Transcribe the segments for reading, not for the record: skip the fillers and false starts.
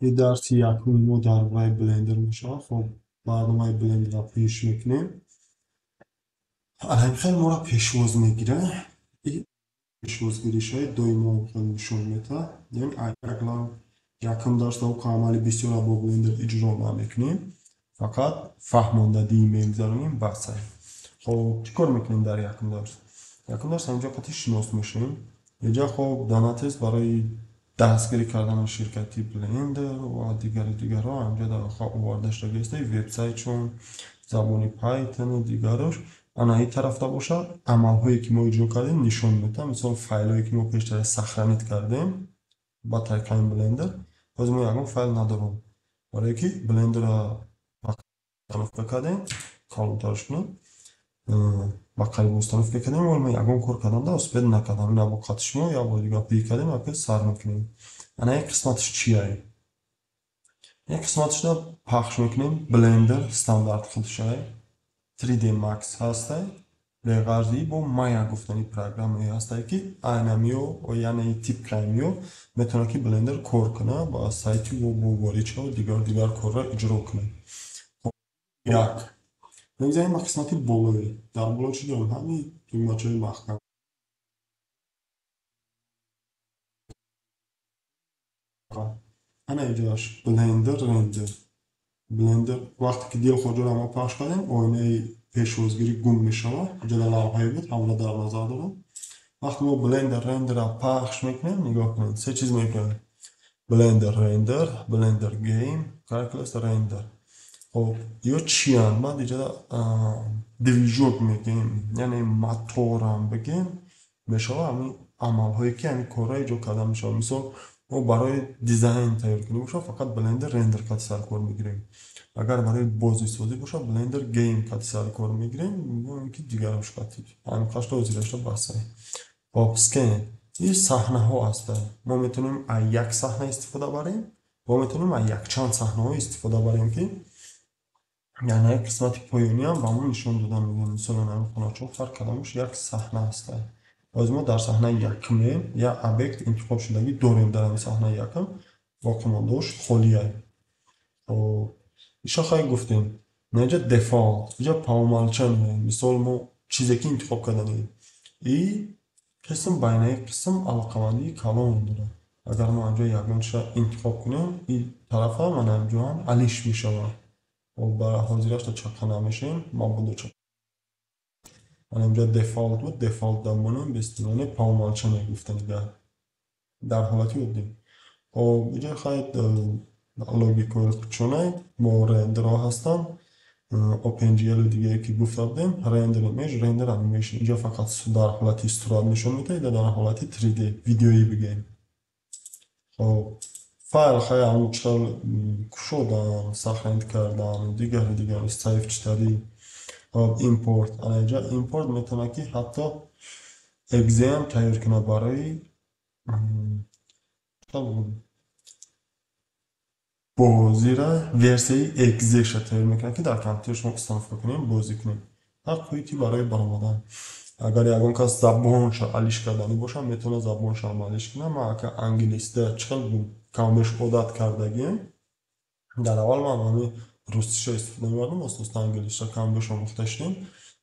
Ин дарси якуми мо дар бораи Blender мешавад. Хоб, барномаи Blender-ро пеш мекунем. Ана хеле моро пешвоз мегирад. Пешвозгиришҳои доимо хеле нишон медиҳад. Яъне якум дарс амали бисёрро бо Blender иҷро намекунем. Фақат фаҳмондадӣ мегузаронем, бас. Хоб, чӣ кор мекунем дар якум дарс? Якум дарс ҳаминҷо қати шинос мешавем. Инҷа хоб данатест барои дастгирӣ кардани ширкати Blender ва дигари дигарҳо ҳаминҷо дар оварда шудагиаст вебсайтшон, забони Python ва дигарош. Ана ин тарафта бошад, амалҳое ки мо иҷро кардем нишон медиҳад. Мисол, файлҳое ки мо пештара сохранить кардем ба тариқаи Blender, ҳозир мо ягон файл надорем. Барое ки Blender-ро установка кардем, калонтарш кунем, ба қариб установка кардем, вале мо ягон кор кардам успед накардам. Ина бо қати шумо як бор дига пӯй кардем, ака сар мекунем. Ана ин қисматаш чия? Ин қисматашро пахш мекунем. Blender стандарт худшай, 3D Max ҳастай, беғарзӣ бо Maya гуфтани программае ҳастай, ки айнамиё, яъне типи аймиё метавонад ки Blender кор кунад, ба сайти бо ворид шавад, дигар дигар корро иҷро кунад. Як мегзарем ба қисмати болоӣ. Дар боло чӣ дорем? Ҳамин тугмачаҳои маҳкам. Ана инҷоаш Blender Render. Blender вақте ки дилхоҳ ҷоро мо пахш кардем, оинаи пешвозгирӣ гум мешавад. Инҷо дар лавҳае буд, ҳамонро дар назар дорам. Вақте мо Blender Render-ро пахш мекунем, нигоҳ кунед, се чиз мекунем: Blender Render, Blender Game, Calculus Render. Хоб, ё чиянд? Баъд инҷо движок мегӯем, яъне моторам бигем мешавад, ҳамин амалҳое ки ҳамин корро иҷро карда мешавад. Мисол, мо барои дизайн тайёр кунем бошад, фақат Blender Render қати саркор мегирем. Агар барои бозисозӣ бошад, Blender Game қати саркор мегирем, ё ин ки дигарош қати. Ҳамин қашто ҳозирашто басай. Хоб, скен. Ин саҳнаҳо ҳастанд. Мо метавонем аз як саҳна истифода барем, мо метавонем аз якчанд саҳнаҳо истифода барем, ки яъне як қисмати поёниам ба мо нишон дода мегӯяд. Мисол, ҳамин хоначаҳо ҳар кадомаш як саҳна ҳастанд. Ҳозир мо дар саҳнаи якумем, як объект интихоб шудагӣ дорем дар ҳамин саҳнаи якум, боқимондаош холия. Хоб, иша хай гуфтем. Инҷа дефолт, инҷа по умолчанию, мисол мо чизе ки интихоб карданем. И қисм байнаи қисм алоқамандии калон дорад. Агар мо анҷо ягон чизро интихоб кунем, ин тарафа мана инҷо ҳам алиш мешавад. Хоб, ба ҳозирашта чақа намешавем, мабодо чақа. Ана инҷо дефолт буд, дефолт дамонем, бестимоне по умолчанию гуфтани дар ҳолати оддӣ. Хоб, инҷо хай логикаи худшонай, мо рендерҳо ҳастанд, OpenGL дигае ки гуфта будем, render image, render animation. Инҷо фақат дар ҳолати сурат нишон медиҳад, дар ҳолати 3D видеоӣ бигӯем. Хоб, файл хай ҳамун чӣ кушодан, сохранить кардан, дигари дигар, save читарӣ. Хоб, импорт. Ана инҷо импорт метавонад ки ҳатто exe ҳам тайёр кунад барои бозира, версияи exe-ша тайёр мекунад, ки дар компютери шумо установка кунем, бозӣ кунем. Ҳар қуйти барои баромадан. Агар ягон кас забонша алиш карданӣ бошад, метавонад забонша ҳам алиш кунад. Ман ака англисида чӣ хел камбеш одат кардагием. Дар аввал ман ҳамин русиша истифода мебардам, оста оста англисиша камбеш омӯхта шудем.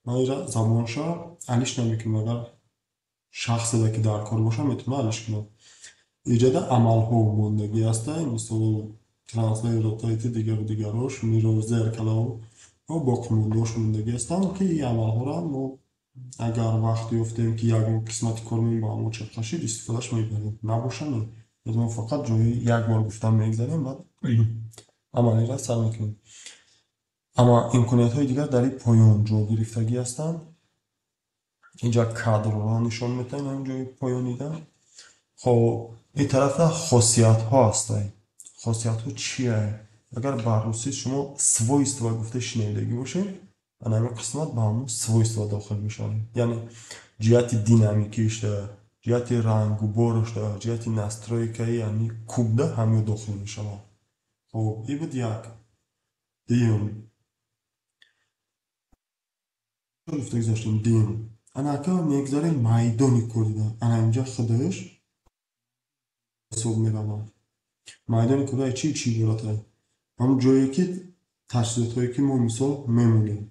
Ман инҷа забонша алиш намекунам. Агар шахседа ки дар кор бошад, метавонад алиш кунад. Инҷода амалҳо мондагӣ ҳастанд, мисол translate, rotate, дигару дигарош, mirror, зеркало боқимондаош мондагӣ ҳастанд, ки ин амалҳоро мо агар вақт ёфтем, ки ягон қисмати кормон ба мо чақа шид, истифодаш мебарем. Набошад, не. Мо фақат ҷои як бор гуфтан мегзарем, баъд амалиро сар мекунем. Аммо имкониятҳои дигар дар ин поён ҷо гирифтагӣ ҳастанд. Инҷа кадрро нишон медиҳем ҳамин ҷои поёнида. Хоб, ин тарафа хосиятҳо ҳастанд. Хосиятҳо чия? Агар ба русӣ шумо свойства гуфта шинавидагӣ бошед, ана ҳамин қисмат ба ҳамон свойства дохил мешавад. Яъне ҷиҳати динамикишда, ҷиҳати рангу борашда, ҷиҳати настройкаи ҳамин кубда ҳамин дохил мешавад. Хоб, ин буд як. Дуюм. Гуфта гузаштем дуюм. Ана ака мегузарем майдони кор дида. Ана инҷа худаш ҳисоб меравад. Майдони корӣ чӣ чӣ иборат аст? Ҳамон ҷое, ки таҷҳизотҳое, ки мо, мисол, мемонем,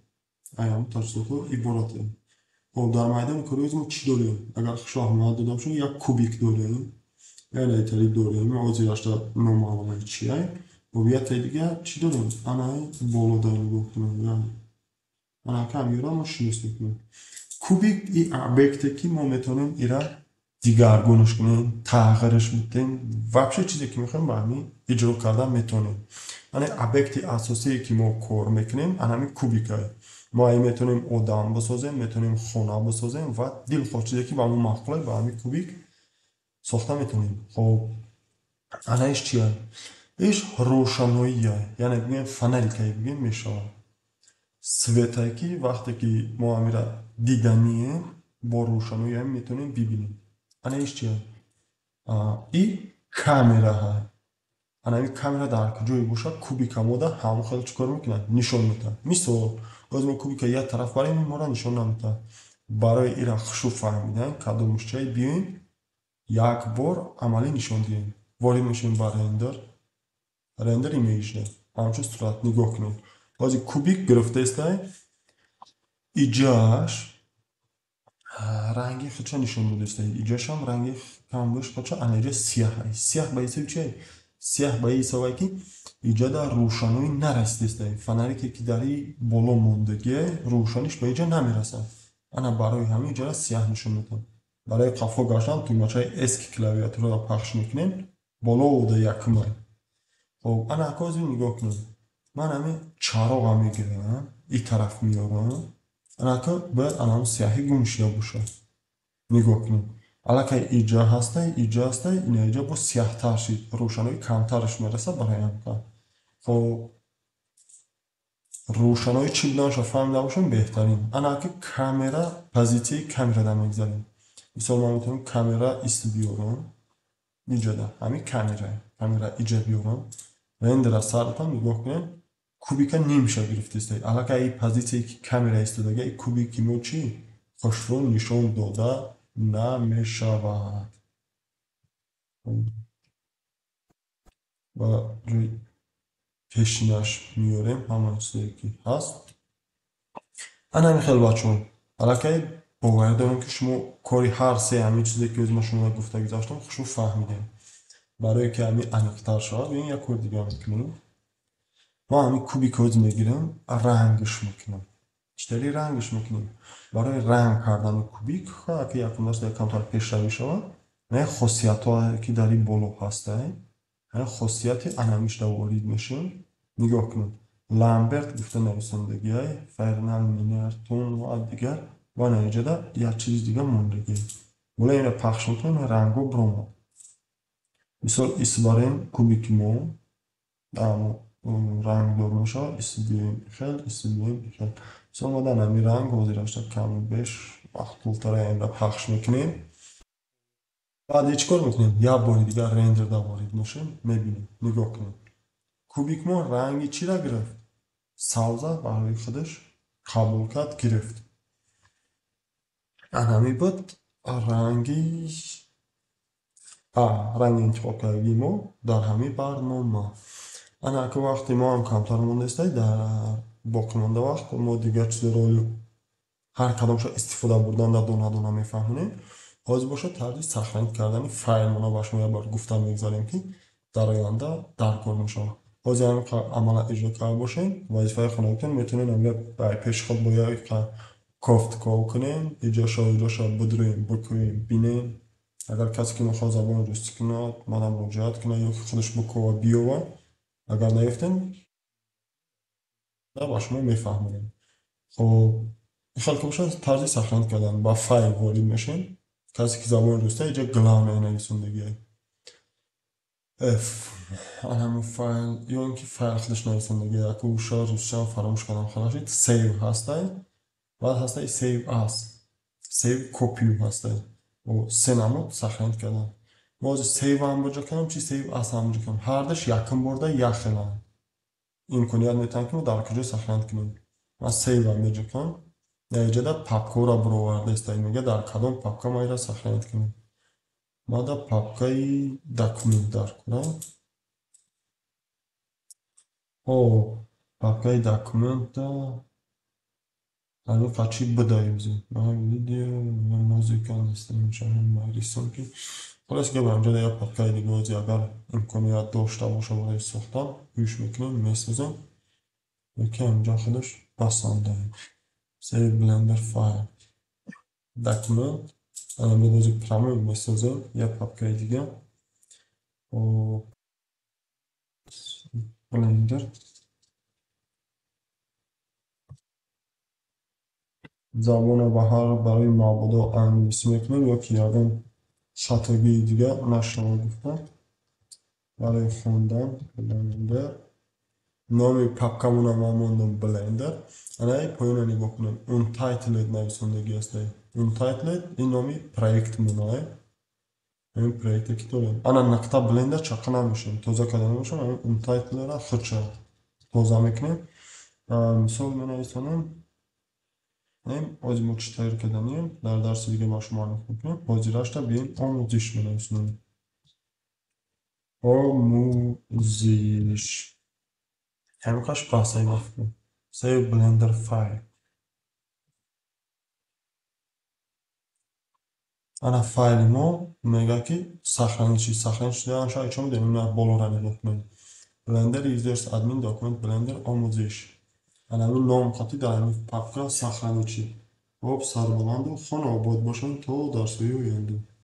ай ҳамон таҷҳизотҳо иборат аст. Хоб, дар майдони корӣ мо чӣ дорем? Агар хушо аҳамият дода бошем, як кубик дорем, як лайтали дорем, ҳозирашда номаълумай чиай. Хоб, яктаи дига чӣ дорем? Анаи болода нигоҳ кунем. Ана ҳамиёро мо шинос мекунем. Кубик и объекте, ки мо метавонем ира дигаргунаш кунем, тағйираш бидиҳем, вообще чизе, ки мехоҳем, ба ҳамин иҷро кардан метавонем. Яъне объекти асосие, ки мо кор мекунем, ана ҳамин кубикае. Мо ай метавонем одам бисозем, метавонем хона бисозем ва дилхоҳ чизе, ки ба мо маъқул аст, ба ҳамин кубик сохта метавонем. Хоб, ана иш чия? Иш рӯшаноия, яъне бигӯем, фонарикае бигӯем мешавад. Светае, ки вақте ки мо ҳамира диданием, бо рӯшанои ҳамин метавонем бибинем. Ана иш чия? И камераҳа. Ана ҳамин камера дар куҷое бошад, кубика мода ҳамон хел чӣ кор мекунад? Нишон медиҳад. Мисол, боз мо кубика як тараф барем, моро нишон намедиҳад. Барои ира хушу фаҳмидан, кадомаш чай, биёем як бор амалӣ нишон диҳем. Ворид мешавем ба рендер, render image, ҳамчун сурат нигоҳ кунед. Ҳозир кубик гирифтаистай, иҷааш ранги худша нишон додааста, иҷашам ранги камбуш худша. Ана иҷа сияҳ. Сияҳ ба ҳисоби чи? Сияҳ ба ҳисобе, ки иҷа дар рӯшаноӣ нарасидааста. Фонарике, ки дар и боло мондагие, рӯшаниш ба иҷа намерасад. Ана барои ҳамин иҷара сияҳ нишон медиҳад. Барои қафо гаштан тугмачаи Esc клавиатураро пахш мекунем, боло ода якумай. Хоб, ана ҳозир нигоҳ кунед. Ман ҳамин чароға мегирам, и тараф меорам. Анака бояд ана сияҳӣ гум шуда бошад. Нигоҳ кунед, аллакай иҷа ҳастай, иҷа ҳастай, ина иҷа боз сияҳтар шид, рӯшаноӣ камтараш мерасад барои ҳамка. Хоб, рӯшаноӣ чӣ буданашро фаҳмида бошем, беҳтарин. Анаки камера, позитсияи камерада мегзарем. Мисол, ман метавонам камера ист биёрам иҷода, ҳамин камера, камера иҷа биёрам, рендера сар нигоҳ кунем, кубика нимша гирифтааст. Аллакай и позитсияе, ки камера истодага, и кубики мо чӣ хушрӯ нишон дода намешавад. Ба ҷои пешинаш меорем ҳама чизе, ки ҳаст. Ана ҳамин хел, бачаҳо. Аллакай боварӣ дорам, ки шумо кори ҳар се ҳамин чизе, ки ӯзи ман шуморо гуфта гузаштам, хушрӯ фаҳмидем. Барое ки ҳамин аниқтар шавад, бибин, як кори дига мекунем. Мо ҳамин кубик ҳози мегирем, рангш мекунем. Чӣ таври рангш мекунем? Барои ранг кардани кубик, ки якум даст камтар пешравӣ шавад, ин хосиятҳое, ки дар ин боло ҳастай, ҳамин хосияти анамишда ворид мешавем. Нигоҳ кунед, Ламберт гуфта нависондагиай, Френел, Минер, тон ва дигар, ва наиҷода як чизи дига мондагӣ. Боло инро пахш мекунем, рангҳо биромад. Мисол, ис барем, кубики мо рангдор мешавад, ис биёем хел, ис биёем хел. Мисол, мо дар ҳамин ранг ҳозирашда каму беш маъқултара инро пахш мекунем. Баъд чӣ кор мекунем? Як бори дигар рендерда ворид мешавем, мебинем. Нигоҳ кунем, кубик мо ранги чиро гирифт? Савза барои худаш қабул кард, гирифт. Анами буд ранги ранги интихобкардагии мо дар ҳамин барнома. Ана ака вақти мо ҳам камтар мондааст. Дар боқимонда вақт мо дигар чизоро ҳар кадомшо истифода бурдан дар дона дона мефаҳмонем. Ҳозир бошад, тарзи сохранить кардани файлмона ба шумо як бор гуфта мегзарем, ки дар оянда даркор мешавад. Ҳозир ҳамин амала иҷро карда бошем, вазифаи хонагитон метавонед ҳамин пеши худ бо як кофтков кунем, иҷошо иҷошо бидурем, бикӯем, бинем. Агар касе, ки мехоҳад забони русӣ кунад, манам муроҷиат кунад ё ки худаш бикова, биёвад. Агар наёфтем, ба шумо мефаҳмонем. Хоб, хел ки бошад, тарзи сохранить кардан: ба файл ворид мешавем. Касе, ки забони русия, иҷа главное нависондагиай ф ҳамин файл ё ин ки файл худаш нависондагиай, аку уша русчаам фаромӯш кардам, халашид. Save ҳастай, баъд ҳастай save as, save copy ҳастай. Се намуд сохранить кардан. Мо ҳозир save ҳам буҷа кардем, чи save as ҳам буҷа кардем, ҳардуш якум борда як хеланд, имконият метиҳанд, ки мо дар куҷо сохранить кунем. Ман save ам меҷа кунам, дар иҷода папкаҳоро бароварда истода, мега, дар кадом папка ма инро сохранить кунем. Ма дар папкаи документ дар кунам. О, папкаи документа ҳамин чӣ бидаем зин. Видео, музыка, рисунки. Холас гап, ҳамҷода як папкаи дига ози агар имконият дошта боша барои сохтан, гӯш мекунем, месозем. Яке ҳамҷо худаш басандаем. Save Blender file. Документ. Ана ози прямой месозем як папкаи дига. Blender. Забонро ба ҳар барои мабодо англисӣ мекунем, ё ки ягон хатогии дига нашава гуфта. Барои хондан Blender. Номи папкамонро ман мондам Blender. Ана поёнро нигоҳ кунем. Untitled нависондагӣ аст. Untitled ин номи проектмонае. Ҳамин проекте ки дорем. Ана нақта Blender чақа намешавем. Тоза карда намешавем. Ҳамин Untitled-ро худша тоза мекунем. Мисол менависонам. Ҳозир мо чӣ тайёр карданем, дар дарси дига ба шумо муаррифӣ мекунем. Ҳозирашта биёем омӯзиш менависонем. Омӯзиш. Ҳамин қаш баҳсай вақт. Save Blender file. Ана файли мо мегӯяд, ки сохранить шид. Сохранить шудаанша чӣ медонем? Ина болоро нигоҳ кунем. Blender users admin document Blender омӯзиш. Ана ҳамин ном қатӣ дар ҳамин папка сохранить шид. Хоб, сарбаланду хона обод бошанд то дарсҳои оянда.